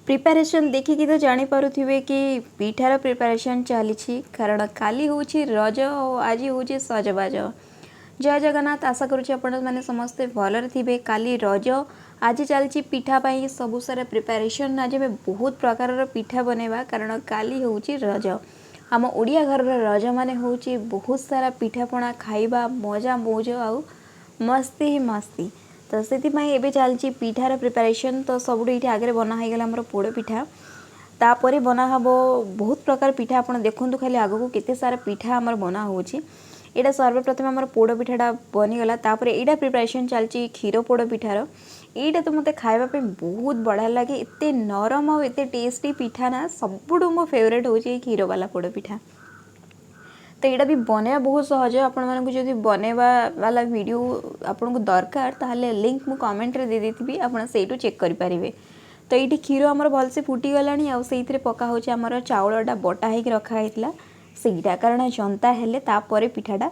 Preparation ଦେଖିକି ତ ଜାଣିପାରୁଥିବେ କି ପିଠାର ପ୍ରିପାରେସନ୍ ଚାଲିଛି, କାରଣ କାଲି ହେଉଛି ରଜ ଆଉ ଆଜି ହେଉଛି ସଜବାଜ। ଜୟ ଜଗନ୍ନାଥ। ଆଶା କରୁଛି ଆପଣମାନେ ସମସ୍ତେ ଭଲରେ ଥିବେ। କାଲି ରଜ, ଆଜି ଚାଲିଛି ପିଠା ପାଇଁ ସବୁ ସାରା ପ୍ରିପାରେସନ୍। ଆଜି ଆମେ ବହୁତ ପ୍ରକାରର ପିଠା ବନେଇବା, କାରଣ କାଲି ହେଉଛି ରଜ। ଆମ ଓଡ଼ିଆ ଘରର ରଜ ମାନେ ହେଉଛି ବହୁତ ସାରା ପିଠାପଣା ଖାଇବା, ମଜା ମଉଜ ଆଉ ମସ୍ତି ହିଁ ମସ୍ତି। ତ ସେଥିପାଇଁ ଏବେ ଚାଲିଛି ପିଠାର ପ୍ରିପାରେସନ୍। ତ ସବୁଠୁ ଏଇଠି ଆଗରେ ବନା ହେଇଗଲା ଆମର ପୋଡ଼ ପିଠା। ତାପରେ ବନା ହେବ ବହୁତ ପ୍ରକାର ପିଠା। ଆପଣ ଦେଖନ୍ତୁ ଖାଲି ଆଗକୁ କେତେ ସାରା ପିଠା ଆମର ବନା ହେଉଛି। ଏଇଟା ସର୍ବପ୍ରଥମେ ଆମର ପୋଡ଼ ପିଠାଟା ବନିଗଲା। ତାପରେ ଏଇଟା ପ୍ରିପାରେସନ୍ ଚାଲିଛି କ୍ଷୀର ପୋଡ଼ ପିଠାର। ଏଇଟା ତ ମୋତେ ଖାଇବା ପାଇଁ ବହୁତ ବଢ଼ିଆ ଲାଗେ। ଏତେ ନରମ ଆଉ ଏତେ ଟେଷ୍ଟି ପିଠା ନା, ସବୁଠୁ ମୋ ଫେଭରେଟ୍ ହେଉଛି ଏଇ କ୍ଷୀରବାଲା ପୋଡ଼ ପିଠା। ତ ଏଇଟା ବି ବନେଇବା ବହୁତ ସହଜ। ଆପଣମାନଙ୍କୁ ଯଦି ବନେଇବା ବାଲା ଭିଡ଼ିଓ ଆପଣଙ୍କୁ ଦରକାର, ତାହେଲେ ଲିଙ୍କ୍ ମୁଁ କମେଣ୍ଟରେ ଦେଇଦେଇଥିବି, ଆପଣ ସେଇଠୁ ଚେକ୍ କରିପାରିବେ। ତ ଏଇଠି କ୍ଷୀର ଆମର ଭଲସେ ଫୁଟିଗଲାଣି ଆଉ ସେଇଥିରେ ପକା ହେଉଛି ଆମର ଚାଉଳଟା ବଟା ହେଇକି ରଖା ହେଇଥିଲା ସେଇଟା, କାରଣ ଜନ୍ତା ହେଲେ ତାପରେ ପିଠାଟା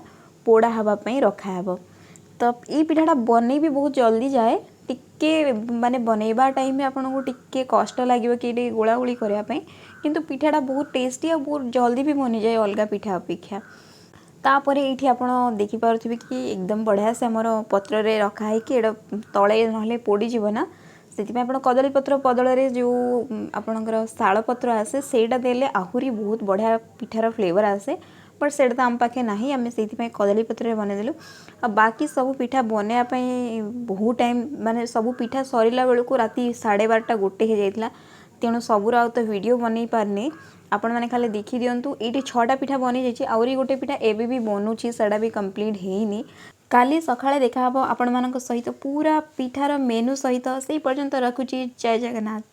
ପୋଡ଼ା ହେବା ପାଇଁ ରଖାହେବ। ତ ଏଇ ପିଠାଟା ବନେଇ ବି ବହୁତ ଜଲ୍ଦି ଯାଏ। ଟିକେ ମାନେ ବନେଇବା ଟାଇମ୍ରେ ଆପଣଙ୍କୁ ଟିକେ କଷ୍ଟ ଲାଗିବ କି ଟିକେ ଗୋଳା ଗୋଳି କରିବା ପାଇଁ, କିନ୍ତୁ ପିଠାଟା ବହୁତ ଟେଷ୍ଟି ଆଉ ବହୁତ ଜଲ୍ଦି ବି ବନିଯାଏ ଅଲଗା ପିଠା ଅପେକ୍ଷା। ତାପରେ ଏଇଠି ଆପଣ ଦେଖିପାରୁଥିବେ କି ଏକଦମ ବଢ଼ିଆ ସେ ଆମର ପତ୍ରରେ ରଖା ହେଇକି, ଏଇଟା ତଳେ ନହେଲେ ପୋଡ଼ିଯିବ ନା, ସେଥିପାଇଁ ଆପଣ କଦଳୀ ପତ୍ର ବଦଳରେ ଯେଉଁ ଆପଣଙ୍କର ଶାଳ ପତ୍ର ଆସେ, ସେଇଟା ଦେଲେ ଆହୁରି ବହୁତ ବଢ଼ିଆ ପିଠାର ଫ୍ଲେଭର୍ ଆସେ। ବଟ୍ ସେଇଟା ତ ଆମ ପାଖେ ନାହିଁ, ଆମେ ସେଇଥିପାଇଁ କଦଳୀ ପତ୍ରରେ ବନେଇଦେଲୁ। ଆଉ ବାକି ସବୁ ପିଠା ବନେଇବା ପାଇଁ ବହୁତ ଟାଇମ୍, ମାନେ ସବୁ ପିଠା ସରିଲା ବେଳକୁ ରାତି 12:30, 1 ହେଇଯାଇଥିଲା। ତେଣୁ ସବୁର ଆଉ ତ ଭିଡ଼ିଓ ବନେଇ ପାରିନି, ଆପଣମାନେ ଖାଲି ଦେଖିଦିଅନ୍ତୁ। ଏଇଠି ଛଅଟା ପିଠା ବନିଯାଇଛି। ଆହୁରି ଗୋଟେ ପିଠା ଏବେ ବି ବନୁଛି, ସେଇଟା ବି କମ୍ପ୍ଲିଟ୍ ହେଇନି। କାଲି ସକାଳେ ଦେଖାହେବ ଆପଣମାନଙ୍କ ସହିତ ପୁରା ପିଠାର ମେନୁ ସହିତ। ସେଇ ପର୍ଯ୍ୟନ୍ତ ରଖୁଛି। ଜୟ ଜଗନ୍ନାଥ।